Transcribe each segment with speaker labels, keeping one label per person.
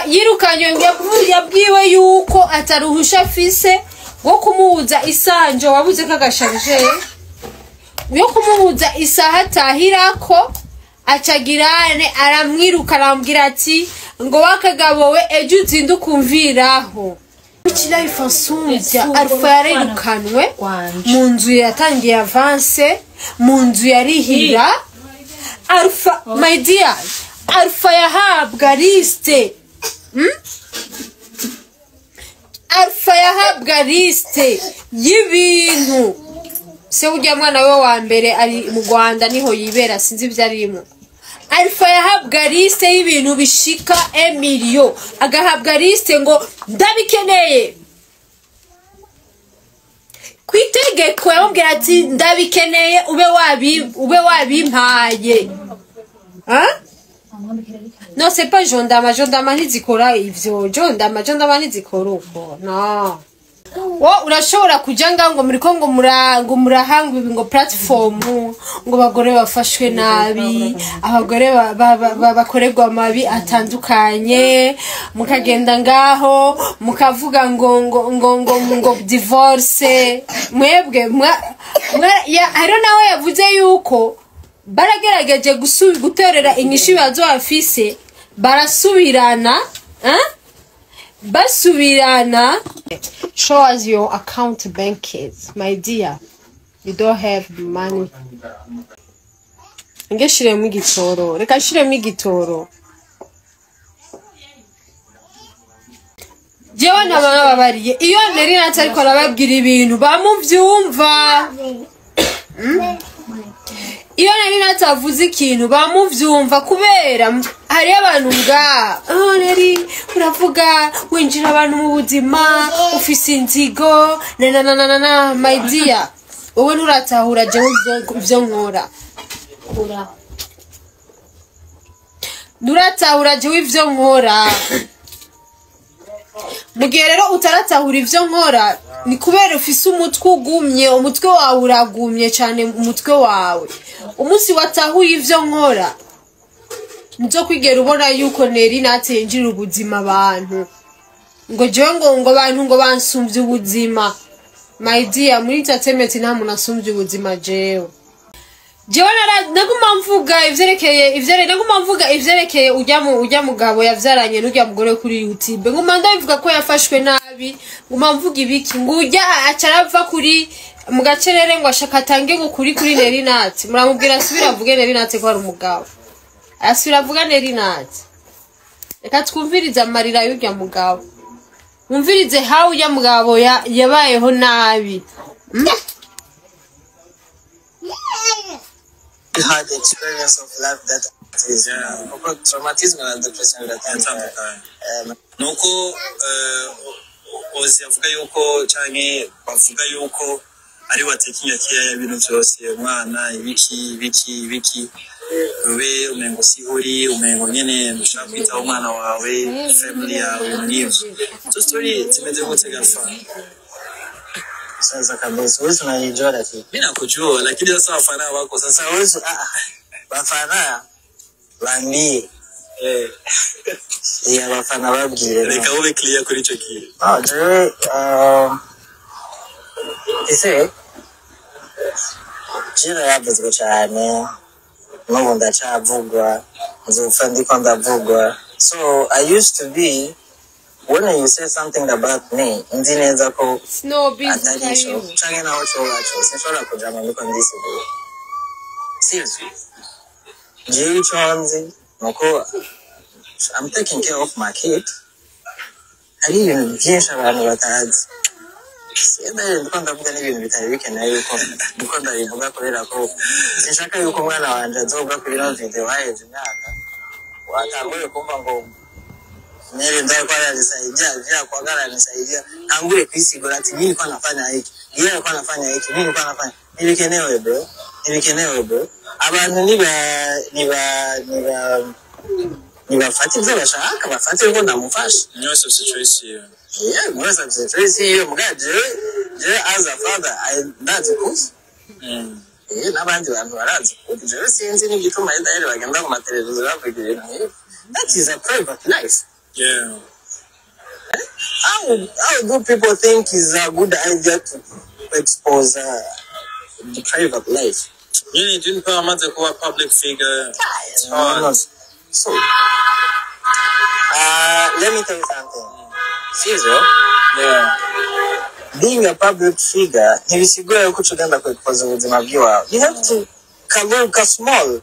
Speaker 1: Yirukanywe, yabwiwe yuko ataruhusha afise rwo kumubuza isanjo, wabuze kagasharije yo kumubuza isaha atahirako, acagirane aramwiruka, arambwira ati ngo wakagabowe ejo uzinde ukumviraho. Life asumbya Alpha yarirukanwe mu nzu yatangiye avance, mu nzu yarihira. Alpha, my dear, Alpha yahabwa liste, Alpha yahabwa liste y'ibintu. Se urya mwana we wa mbere ari mu Rwanda, niho yibera, sinzi ibyo arimo. Alpha yahabwa liste y'ibintu bishika emilio, agahabwa liste ngo ndabikeneye ku itegeko, yamubwira ati ndabikeneye ube wabimpaye. Hein? Non, c'est pas Jondama, Jondama ntizikora ivyo, Jondama, Jondama ntizikora uko. No. Wo urashobora kuja ngaho ngo muriko ngo murahanga ibi, ngo platform, ngo abagore bafashwe nabi, abagore bakorerwa amabi atandukanye, mukagenda ngaho mukavuga ngo divorce. Mwebwe hariho nawe yavuze yuko baragerageje guterera inyishu ibibazo bafise, barasubirana, hein? Basubirana. Show us your account bank, my dear, you don't have money. Nge shiremo igitoro, reka shiremo igitoro. Jewe nabababariye iyo nari natse, ariko arababwira ibintu bamuvyumva. Iyo nari natavuze ikintu bamuvyumva, kubera hariyo abantu nga oh, nari uravuga winjira abantu mu buzima ufise inzigo na na na na na na. My dear, wowe nturatahura jewe ivyo nkora, nturatahura jewe ivyo nkora. Mu gihe rero utaratahura ivyo nkora, ni kubera ufise umutwe ugumye, umutwe wawe uragumye cyane. Umutwe wawe, umunsi watahuye ivyo nkora, nizo kwigera ubona yuko neri natse yinjirira ubuzima abantu, ngo jewe ngo abantu ngo bansumvye ubuzima. My dear, muri entertainment nta muntu asumbye ubuzima. Jewe naguma mvuga ivyerekeye naguma mvuga ivyerekeye urya mugabo yavyaranye n'urya mugore kuri YouTube, nguma ndabivuga ko yafashwe nabi, nguma mvuga ibiki, ngo urya aca arava kuri mu gacerere ngo ashaka atange ngo kuri Neri Nat. Muramubwira asubira avuge Neri Nat ko ari umugabo, asubira avuga Neri Nat. Reka twumvirize amarira y'urya mugabo, wumvirize how urya mugabo yabayeho nabi.
Speaker 2: Had the experience of life that is kuko traumatism na depression biratandukanye.
Speaker 3: Nuko Ozi avuga yuko, canke bavuga yuko ari watekinya care y'ibintu vyose, umwana, ibiki ibiki ibiki, ube umengo sihuri, umengo nyene ntushaka kwitaho umwana wawe, family yawe, ibintu nk'ivyo. Izo story zimeze gute gafa?
Speaker 2: Sasa kabisa wewe unanijua, lakini
Speaker 3: Mimi nakujua, lakini sasa wafana wako sasa.
Speaker 2: Sasa wewe, bafana bambie. Iya, abafana babwire.
Speaker 3: Reka ube clear kuri ico kintu.
Speaker 2: Ah, jewe ese jewe yaravuzwe cyane, n'ubu ndacavugwa, nzopfa ndiko ndavugwa. So I used to be, when you say something about me, nzi neza ko
Speaker 1: Snow
Speaker 2: atari ico
Speaker 1: karibu.
Speaker 2: Canke naho coba co, sinshobora kuja mu ndiko ndisigura, sivyo? Jewe ico nzi nuko I'm taking care of my kid. Hari ibintu byinshi abantu batazi. Senderi ndiko ndavuga n'ibintu bitari bikenewe yuko ndiko ndabivuga, kubera ko sinshaka yuko umwana wanje azobwa kuri ino video haheze imyaka watangure kumva ngo Neri ndio alikuwa ananisaidia, vile alikuwa ananisaidia. Tangure kwisigura ati mimi nilikuwa nafanya hiki, yeye alikuwa anafanya hiki, mimi nilikuwa nafanya. Ntibikenewe bro, ntibikenewe bro. Abantu niba nibafata ivyo bashaka, bafate yuko ndamufasha.
Speaker 3: Niwe situation yiwe.
Speaker 2: Yeah, mwese afise yiwe, muga jewe as a father, I ndazi kuzi. Eh, n'abandi bantu barazi kuzi. Jewe sinzi n'igituma Israel bagenda ku mateleviziyo bavuga ibintu nk'ibyo. That is a private life. How do people think is a good idea to expose the private life?
Speaker 3: Nyine Juniper amaze kuba public figure, it's
Speaker 2: No,
Speaker 3: hard.
Speaker 2: no. So, let me tell you something. Sivyo?
Speaker 3: Yeah.
Speaker 2: Being a public figure ntibisigura yuko uca ugenda kwexpose ubuzima bw'iwawe. You have to kaluka small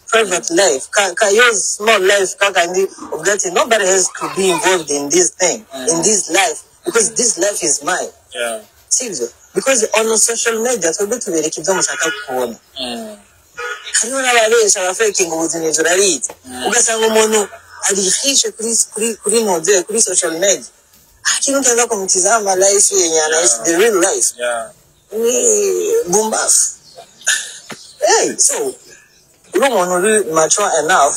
Speaker 2: private life, ka your small life, kakandi uvuga ati nobody has to be involved in this thing, in this life, because this life is mine. Sivyo? Because on social media twebwe tubereka ibyo mushaka kubona. Hariho n'ababesha, abafakinga ubuzima, ivyo urabizi. Ugasanga umuntu arihishe kuri node, kuri social media, lakini ukianza kumtizama life yenye anaishi, the real life, ni bumbafu. Hey, so uri umuntu uri mature enough,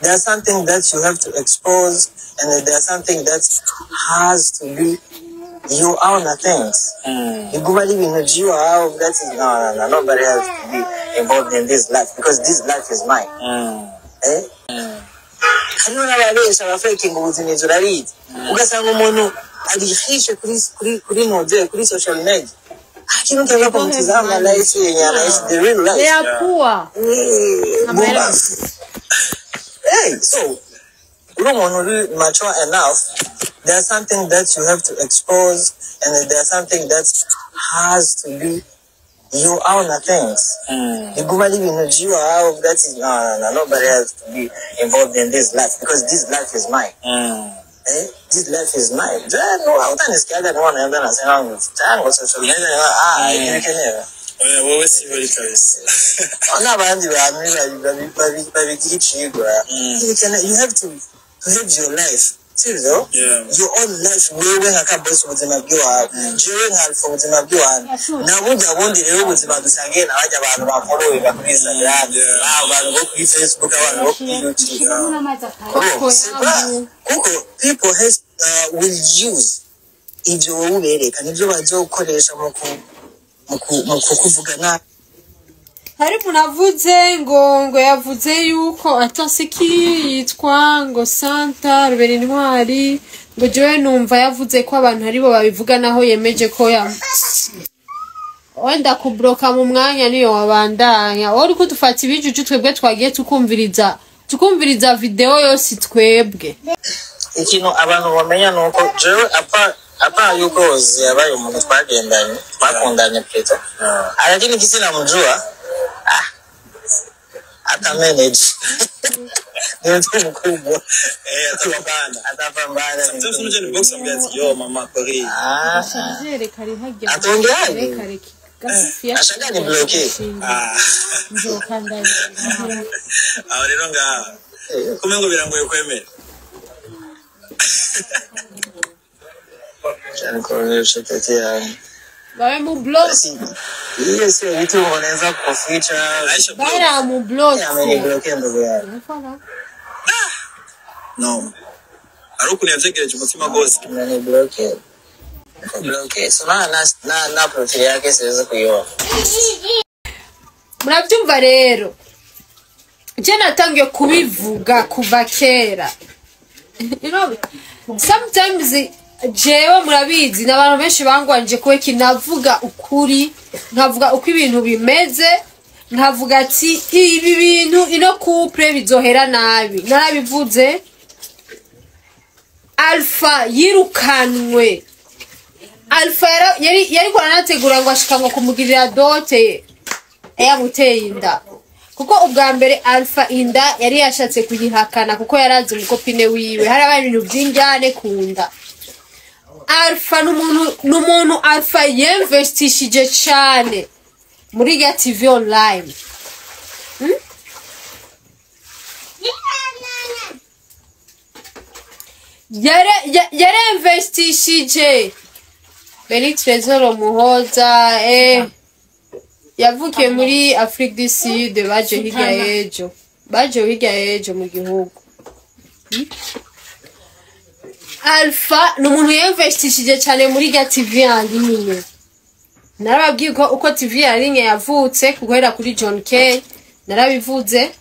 Speaker 2: there's something that you have to expose and there's something that has to be your own things. Biguma ari ibintu by'iwawe, uvuga ati no, no, no, nobody has to be involved in this life because this life is mine. Eh? Hariho n'ababesha, abafakinga ubuzima, ivyo urabizi. Ugasanga umuntu arihishe kuri node, kuri social media, lakini ukianza kumtizama life yenye anaishi, the real life,
Speaker 1: They are poor.
Speaker 2: ni bumbafu. Hey, so uri umuntu uri mature enough, there's something that you have to expose and there's something that has to be your own things. Biguma ari ibintu by'iwawe, uvuga ati no, no, no, nobody has to be involved in this life because this life is mine. Eh, this life is mine. Je, no, utanisikiaga niwa naenda nasema tango social media, ah, ibi kenyewe.
Speaker 3: Oya, wowe si buri kabisa.
Speaker 2: N'abandi bantu babigira icigwa. You have to live your life, sivyo?
Speaker 3: Yeah.
Speaker 2: Your own life, wewe nka Kabosi, ubuzima bw'iwawe, jewe nka Alpha, ubuzima bw'iwanyu, na burya bundi rero ubuzima dusangiye na barya bantu bafollowinga kuri Instagram, abantu bo kuri Facebook, abantu bo kuri YouTube.
Speaker 1: Koko.
Speaker 2: C'est pas
Speaker 1: Yamu.
Speaker 2: Kuko people has will use ivyo wowe ubereka, nivyo bazokoresha mu kukuvuga nabi.
Speaker 1: Hari umuntu avuze ngo yavuze yuko atasiki yitwa ngo Santa Rubera Intwari, ngo jewe numva yavuze ko abantu aribo babivuga, naho yemeje ko ya wenda kubloka mu mwanya niyo wabandanya. Wowe uriko udufata ibijuju, twebwe twagiye tukumviriza video yose twebwe.
Speaker 2: Ikintu abantu bamenya ni uko jewe apa yuko Ozi yabaye umuntu twagendanye, twakundanye plutôt, lakini kisi namjua, ah, ata manage, ni mtu mkubwa.
Speaker 3: Eh, atapambana.
Speaker 2: Atapambana.
Speaker 3: Sometimes unajua ni box ambia ati yo mama kweli.
Speaker 2: Ah.
Speaker 1: Reka rihagya.
Speaker 2: Atongeaje?
Speaker 1: Reka reka gagufi.
Speaker 2: Ashaka ni bloqué.
Speaker 3: Ah.
Speaker 1: Nzokanda.
Speaker 3: Aho rero ngaha kumwe ngo birangoye kwemera.
Speaker 2: Cyane kuonyesha tete yangu.
Speaker 1: Bawe mu block.
Speaker 2: Basi hiyo sio vitu unaweza kuficha.
Speaker 3: Aisha block.
Speaker 1: Bara mu block.
Speaker 2: Ameniblokia ndugu yangu.
Speaker 3: No. Ari ukuntu yavyegereje umutima rwose.
Speaker 2: Ameniblokia. Bloqué. So na profile yake siwezi kuiona.
Speaker 1: Murabyumva rero, je natangiye kubivuga kuva kera. Sometimes jewe murabizi n'abantu benshi bangwanje kubera navuga ukuri, nkavuga uko ibintu bimeze, nkavuga ati ibi bintu, ino couple bizohera nabi. Narabivuze. Alpha yirukanwe, Alpha yariko aranategura ngo ashika ngo kumugirira dot yamuteye inda, kuko ubwa mbere Alpha inda yari yashatse kuyihakana kuko yarazi umucopine wiwe, harabaye ibintu by'injyane ku nda. Alpha n'umuntu Alpha yemvestishije cane muri ya TV online. Yaremvestishije Beni Trésor Muhoza, yavukiye muri Afrique du Sud, baje hirya y'ejo, baje hirya y'ejo mu gihugu. Alpha ni umuntu yemvestishije cyane muri rya TV en ligne. Narababwiye ko uko TV en ligne yavutse guhera kuri John K, narabivuze.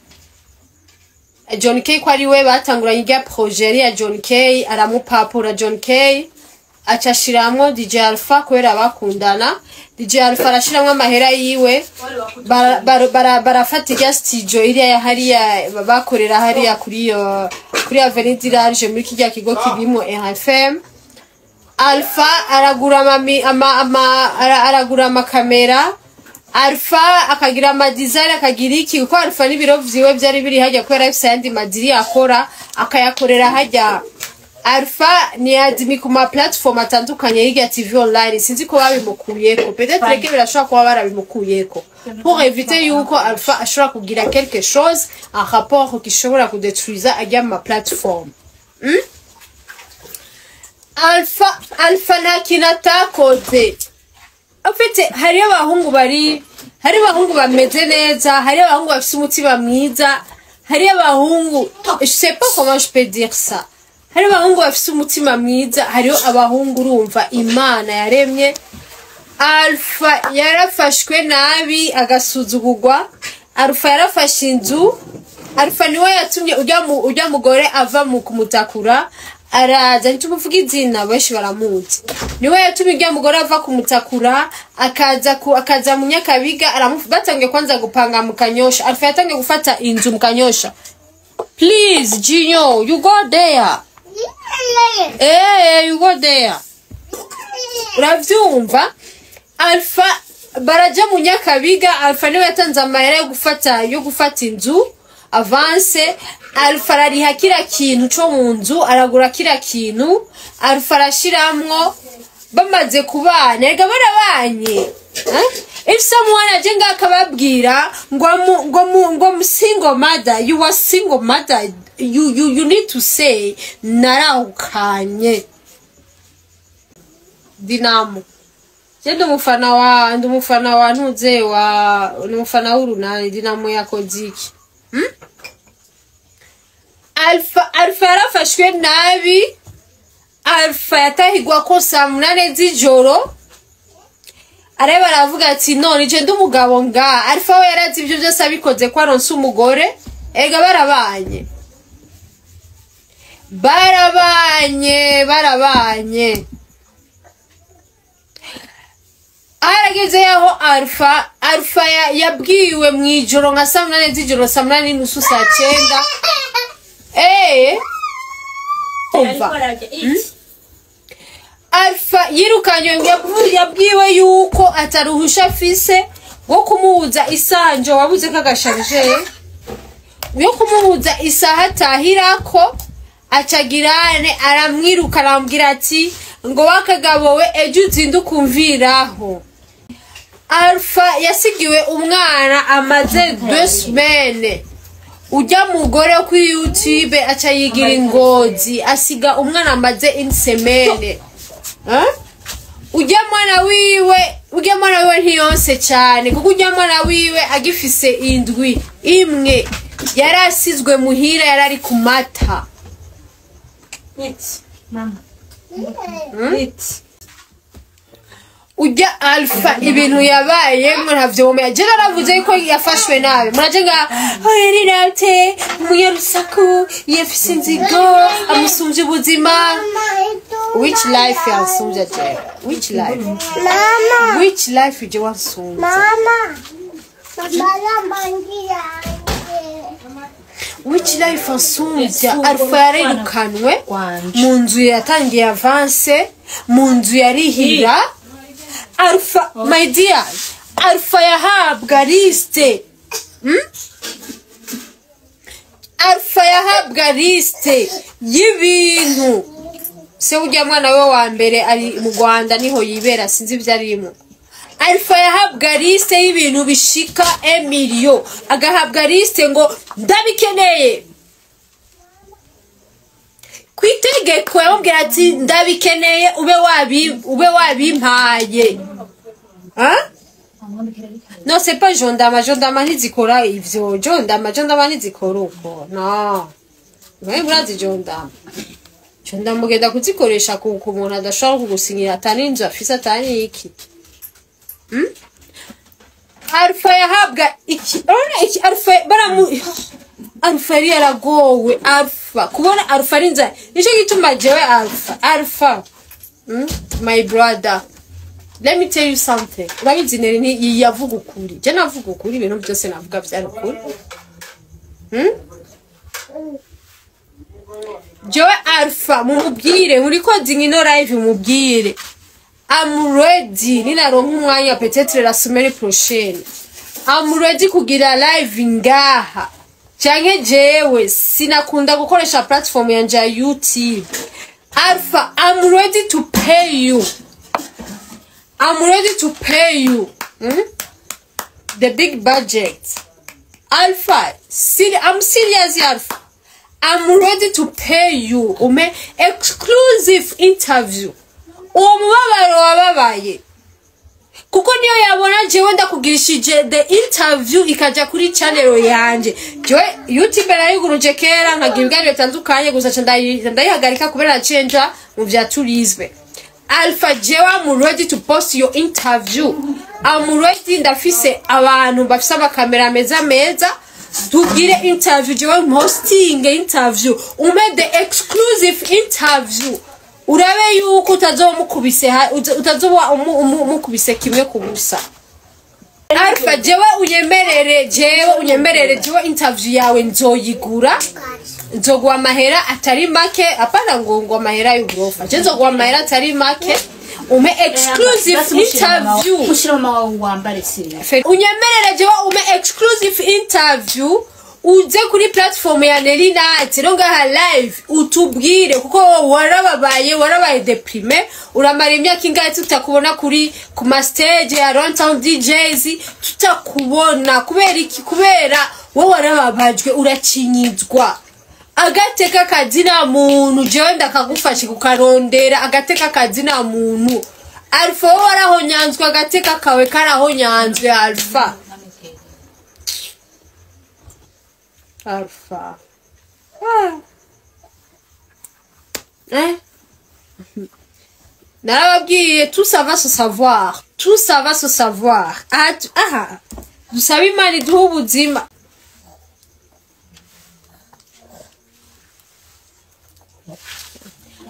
Speaker 1: John K ko ari we batanguranye irya projet yari ya John K, aramupapura John K, aca ashiramwo DJ Alpha kubera bakundana. DJ Alpha arashiramwo amahera yiwe, barafata irya studio iriya ya hariya bakorera hariya kuri Avenue du Large, muri kirya kigo kirimo RFM. Alpha aragura aragura amakamera, Alpha akagira ama design, akagira iki, kuko Alpha n'ibiro vyiwe vyari biri hajya, kubera afise ayandi madiri akora, akayakorera hajya. Alpha ni admin ku ma platform atandukanye y'irya TV online. Sinzi ko babimukuyeko, peut-être que birashobora kuba barabimukuyeko pour éviter yuko Alpha ashobora kugira quelque chose en rapport gishobora kudetruiza ajya mu ma platform. Alpha nta kintu atakoze. Ufite hariyo abahungu bari, hari abahungu bameze neza, hari abahungu bafise umutima mwiza, hari abahungu, je sais pas comment je peux dire ça, hari abahungu bafise umutima mwiza, hariho abahungu, urumva, Imana yaremye. Alpha yarafashwe nabi, agasuzugurwa. Alpha yarafashe inzu. Alpha niwe yatumye ujya mugore ava mu kumutakura, araza. Ntitumuvuga izina, benshi baramuzi. Niwe yatumye ujya mugore ava kumutakura, akaza mu Nyakabiga. Batangiye kwanza gupanga mu Kanyosha. Alpha yatangiye gufata inzu mu Kanyosha. Please, Junior, you go there. You go there. Uravyumva? Alpha baraja mu Nyakabiga. Alpha niwe yatanze amahera yo gufata inzu avance. Alpha arariha kira kintu co mu nzu, aragura kira kintu. Alpha arashiramwo. Bamaze kubana, erega barabanye. Eh? If someone aje ngaha akababwira ngo mu single mother, you are single mother, you need to say narahukanye. Dinamo, je ndi umufana wa ntuze wa, ndi umufana w'Urunani. Dinamo yakoze iki? Alpha yarafashwe nabi. Alpha yatahigwa ko saa 8 z'ijoro, areba aravuga ati: "None je ndi umugabo nga." Alpha we yarazi ibyo byose abikoze ko aronse umugore. Ega barabanye, barabanye, barabanye. Harageze yaho Alpha yabwiwe mu ijoro nka saa 8 z'ijoro, saa 8:30, saa 9. Umva, Alpha yirukanywe, yabwiwe yuko ataruhusha afise rwo kumubuza isanjo wabuze kagasharije yo kumubuza isaha atahirako. Acagirane aramwiruka, aramubwira ati ngo wakagabo we, ejo uzinde ukumviraho. Alpha yasigiwe umwana amaze 2 semaines. Ujya mugore wo kuri YouTube aca yigira ingozi, asiga umwana amaze une semaine. Hein? Ujya mwana wiwe ntiyonse cyane, kuko ujya mwana wiwe agifise indwi imwe yari asizwe muhira, yari ari ku mata.
Speaker 4: It. Mama. It.
Speaker 1: Ujya Alpha ibintu yabayemwo ntavyo mumenya. Je naravuze yuko yafashwe nabi, muraje nga oyerirate umunyarusaku, yafise inzigo, amusumvye ubuzima. Which life yansumvye jewe? Which life?
Speaker 5: Mama,
Speaker 1: Which life je wansumvye?
Speaker 5: Mama, mama, yanjye.
Speaker 1: Which life ansumvya? Alpha yarirukanwe mu nzu yatangiye avance, mu nzu yarihira. Alpha, my dear, Alpha yahabwa liste. Alpha yahabwa liste y'ibintu. Se urya mwana we wa mbere ari mu Rwanda, niho yibera, sinzi ibyo arimo. Alpha yahabwa liste y'ibintu bishika emiliyo, agahabwa liste ngo ndabikeneye. Ku itegeko yamubwira ati ndabikeneye, ube wabimpaye. Hein? Non, c'est pas Jondama. Jondama ntizikora ivyo. Jondama ntizikora uko. No. Mwe murazi Jondama. Jondama ugenda kuzikoresha ku muntu adashobora kugusinyira, atani inzu afise, atani iki. Alpha yahabwa iki? Urabona iki Alpha baramu Alpha yari yaragowe. Alpha, kubona Alpha ari inzara, nicyo gituma jewe Alpha, my brother, let me tell you something. Urabizi Neri ni yavuga ukuri, je navuga ukuri, ibintu byose navuga byari ukuri. Jewe Alpha mumubwire muri coding ino live, mumubwire I'm ready. Ninaronka umwanya, peut-être la semaine prochaine, I'm ready kugira live ngaha, canke jewe sinakunda gukoresha platform yanje ya YouTube. Alpha, I'm ready to pay you, I'm ready to pay you the big budget. Alpha, I'm serious. Alpha, I'm ready to pay you umpe exclusive interview, uwo mubabaro wababaye, kuko niyo yabona jewe ndakugirishije the interview ikaja kuri channel yanje. Jewe YouTube narayiguruje kera, nkagira ibiganiro bitandukanye, gusa ca ndayihagarika kubera nacenja mu vya tourisme. Alpha, jewe I'm ready to post your interview, I'm ready. Ndafise abantu bafise amakamera meza meza, tugire interview, jewe hosting interview, umpe the exclusive interview, urabe yuko utazoba mukubise utazoba umukubise kimwe ku busa. Alpha, jewe unyemerere, jewe unyemerere, jewe interview yawe nzoyigura, nzoguha amahera atari make. Apana ngo amahera y'uburofa, je nzoguha amahera atari make umpe exclusive interview.
Speaker 4: Mushyire mama wawe wambare siriya.
Speaker 1: Unyemerere jewe umpe exclusive interview, uze kuri platform ya Nelinat no ngaha live, utubwire, kuko wowe warababaye, warabaye déprimé, uramara imyaka ingahe tutakubona kuri ku ma stage ya Runtown DJs, tutakubona kubera iki? Kubera wowe warababajwe, uracinyizwa. Agateka kazina muntu, jewe ndakagufashe kukarondera agateka kazina muntu. Alpha, wowe warahonyanzwe, agateka kawe karahonyanzwe. Alpha, Alpha. Ah. Eh? Narababwiye, tout ça va se savoir. Tout ça va se savoir. Ah, ah. Dusabe Imana iduhe ubuzima.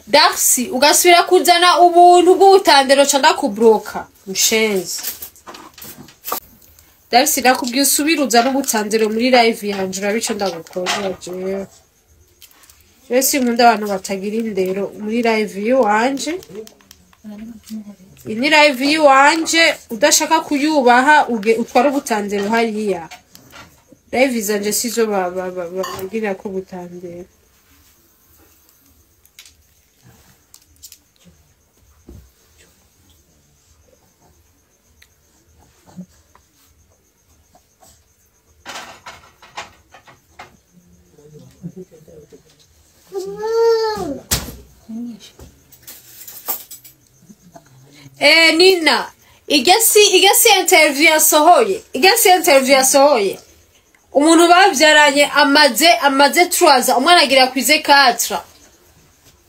Speaker 1: Darcy, ugasubira kuzana ubuntu bw'ubutandero ca ndakubroka. Mushenzi. Darcy, nakubwiye usubire uzane ubutandero muri live yanje, urabico ndagukora jewe. Jewe sinkunda abantu batagira indero muri live yiwanje. Iyi ni live yiwanje, udashaka kuyubaha uge utwara ubutandero hariya. Live zanje sizo bagira ko ubutandero. Nina, igasi interview yasohoye. Igasi interview yasohoye. Umuntu bavyaranye amaze 3, umwana agira kwize 4.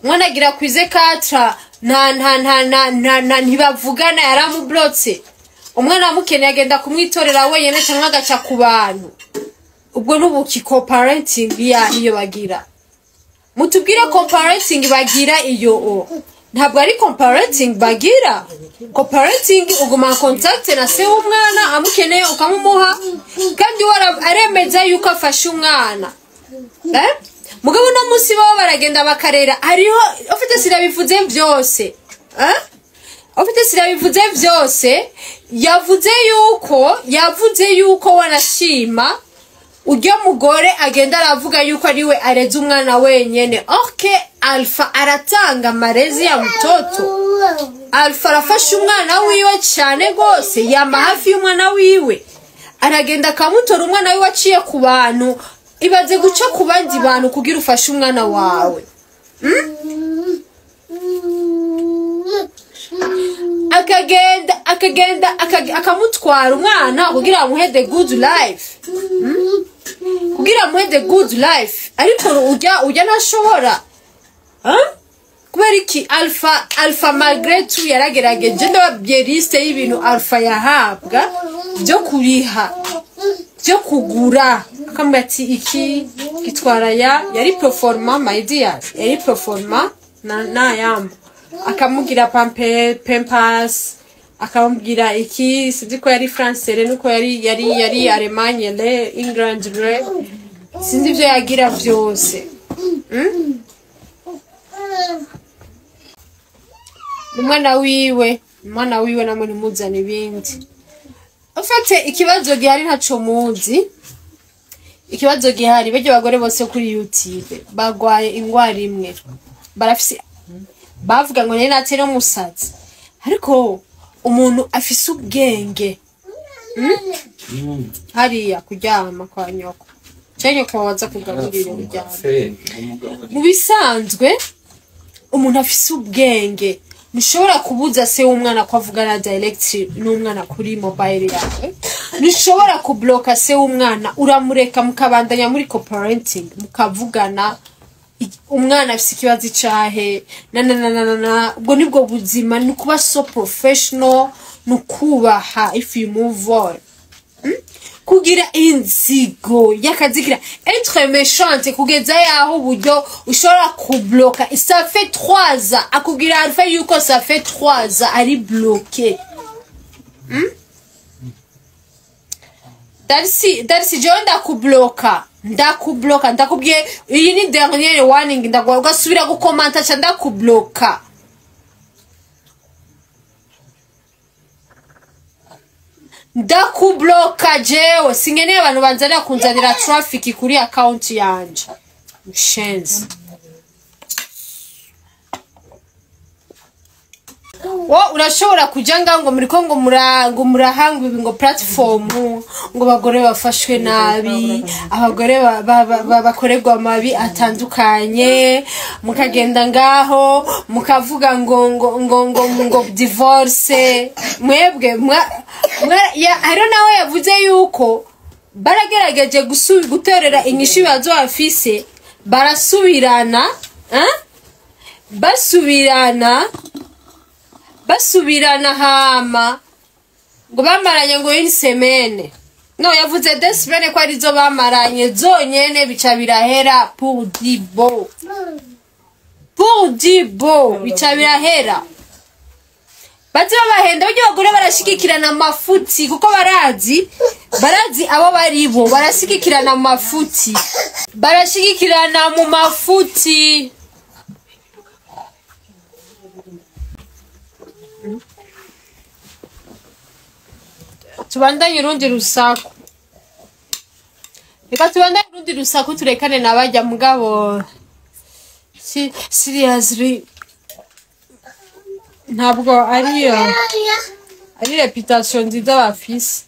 Speaker 1: Umwana agira kwize 4, nta ntibavugana, yaramublotse. Umwana amukeneye agenda kumwitorera wenyene cyangwa agaca ku bantu. Ubwo n'ubuki co-parenting ya iyo bagira? Mutubwire co-parenting bagira iyo o. Ntabwo ari co-parenting bagira. Co-parenting uguma contact na se w'umwana, amukeneye ukamumuha, kandi aremeza yuko afashe umwana. Eh? Mugabo no munsi bo baragenda bakarera, hariho ufite, sirabivuze byose. Eh? Ufite, sirabivuze byose, yavuze yuko wanashima uryo mugore agenda aravuga yuko ariwe areze umwana wenyene. Ok, Alpha aratanga malezi ya mtoto. Alpha arafasha umwana wiwe cyane gose, yama hafi y'umwana wiwe, aragenda akamutora umwana wiwe aciye ku bantu. Ibaze guca ku bandi bantu kugira ufashe umwana wawe. Akagenda akamutwara umwana kugira amuhe the good life, kugira amuhe the good life. Ariko ujya ntashobora. Huh? Kubera iki? Alpha malgré tout yaragerageje. Ndababwiye liste y'ibintu Alpha yahabwa byo kuriha, byo kugura, akamubwira ati iki. Gitwara ya yari proforma, my dear, yari proforma na nayamba akamubwira pampe pampas, akamubwira iki, sinzi ko yari français nuko yari Allemagne le England le, sinzi ibyo yagira byose. Umwana wiwe namwe ntimuzane ibindi. Ufite ikibazo gihari, ntaco muzi. Ikibazo gihari, barya abagore bose kuri YouTube bagwaye ingwara imwe, barafise bavuga ngo nari natera umusatsi, ariko umuntu afise ubwenge, Hariya kuryama kwa nyoko canke nyoko waza kugaburira uryama. Mu bisanzwe umuntu afise ubwenge, ntushobora kubuza se w'umwana ko avugana direct n'umwana kuri mobile yawe, ntushobora kubloka se w'umwana, uramureka mukabandanya muri co-parenting, mukavugana. Umwana afise ikibazo icahe na na na na na na. Ubwo nibwo buzima, ni ukuba so professional, ni ukubaha. If you move on, kugira inzigo y'akazikira, être méchante kugeza yaho uburyo ushobora kubloka, ça fait 3 ans, akubwira Alpha yuko ça fait 3 ans ari bloqué. Darcy, Darcy, jewe ndakubloka, ndakubloka, ndakubwiye, iyi ni dernière warning. Ndaguha ugasubira gukomanta ca ndakubloka. Ndakubloka jewe, sinkeneye abantu banzanira kunzanira traffic kuri account yanje. Mushenzi wo, urashobora kuja nga ngo muriko ngo murahanga ibi, ngo platform, ngo abagore bafashwe nabi, abagore bakorerwa amabi atandukanye, mukagenda ngaho mukavuga ngo divorce. Mwebwe hariho nawe yavuze yuko baragerageje guterera inyishu ibibazo bafise, barasubirana, eh? Basubirana, hama ngo bamaranye ngo une semaine, no yavuze 2 semaines, ko arizo bamaranye zonyene, bica birahera pour de bon, pour de bon, bica birahera. Baze babahenda buryo, abagore barashigikirana amafuti kuko barazi abo baribo, barashigikirana amafuti, barashigikirana mu mafuti. Tubandanye urundi rusaku, reka tubandanye urundi rusaku, turekane nabajya. Mugabo seriously, ntabwo ari réputation nziza bafise.